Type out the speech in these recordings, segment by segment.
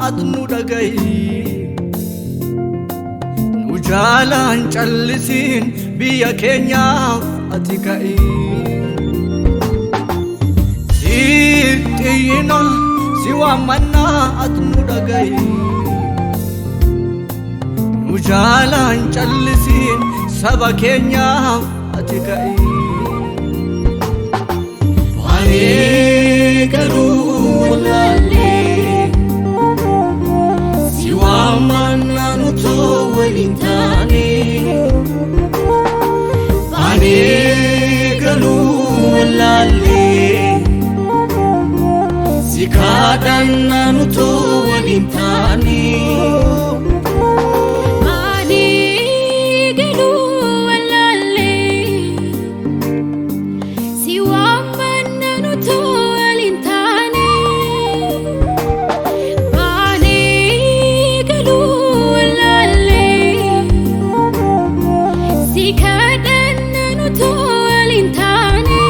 ati nu dhaga'i. Nu jaalaan callisiin biyya keenyaaf ati ka'i. Si xiyyina si waammannaa ati nu dhaga'i. Nu jaalaan callisiin saba keenyaaf ati ka'i. Baanee galuu wallaallee si waammannaa nutoo waliin taane. Baanee galuu wallaallee si kadhannaa nutoo waliin taane. Baanee galuu wallaallee si waammannaa nutoo waliin taane. Baanee galuu wallaallee si kadhannaa nutoo waliin taane.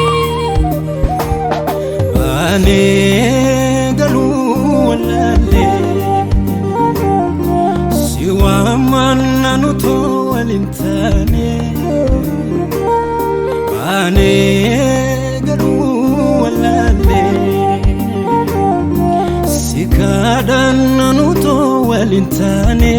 Baanee galuu wallaallee si waammannaa nutoo waliin taane. Baanee galuu wallaallee si kadhannaa nutoo waliin taane.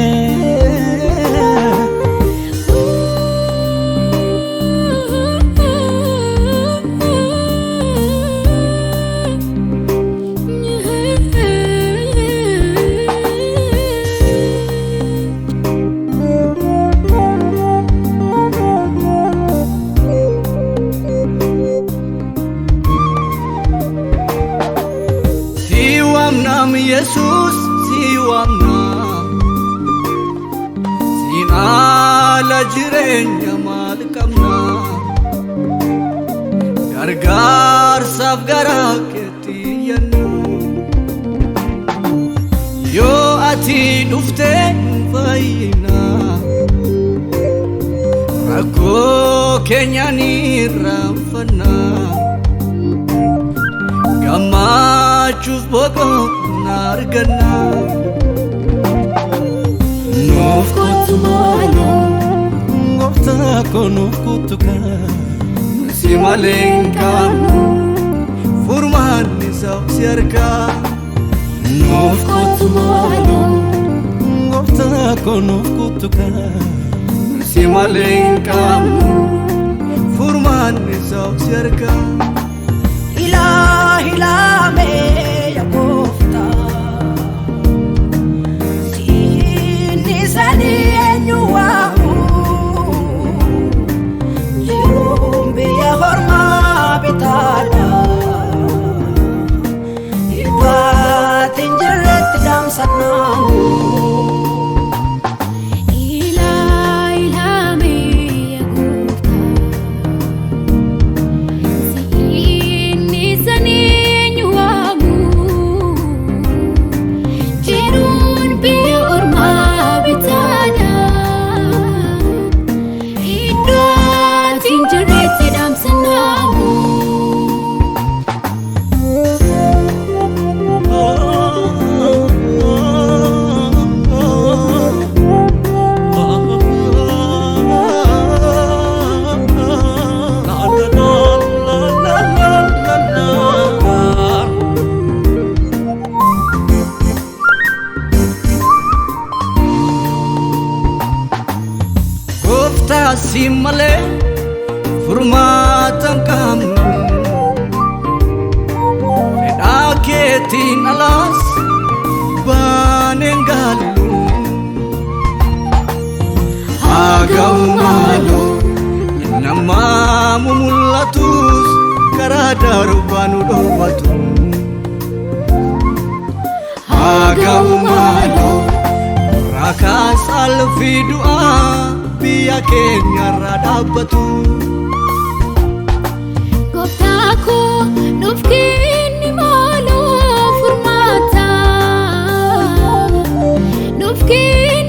Si waamnaam Yesuus si waamnaam siin ala jireenya maal qabna gargaarsaaf gara keetti iyyanna yoo ati dhufte fayyina rakkoo keenya ni irraanfanna. Gammachuuf boqonnaa arganna. Nuuf kottu maaloo gooftaa koo nuuf kottu kaa. Si malee hin qabnu furmaanni isaa si harkaa. Nuuf kottu maaloo gooftaa koo nuuf kottu kaa. Si malee hin qabnu furmaanni isaa si harkaa. Ilaa ilaamee yaa gooftaa siinni sanii eenyu waamu jiruun biyya hormaa bitaadha ibbaatiin jirretti daamsannaamu. Ilaa ilaamee yaa gooftaa siinni sanii eenyu waamu jiruun biyya ormaa bitaadha iddoo ati hin jirretti dhaamsannaamu. Gooftaa si malee furmaata hin qabnu. Fedhaa keetiin alaas baanee hin gallu. Haa ga'u maaloo namaa mul'atus karaa darbaa nu dhowwatu. Haa ga'u maaloo raakaas alfii du'aa biyya keenyarraa dhaabbatu. Gooftaa koo nuuf kenni maaloo furmaata. Nuuf kenni.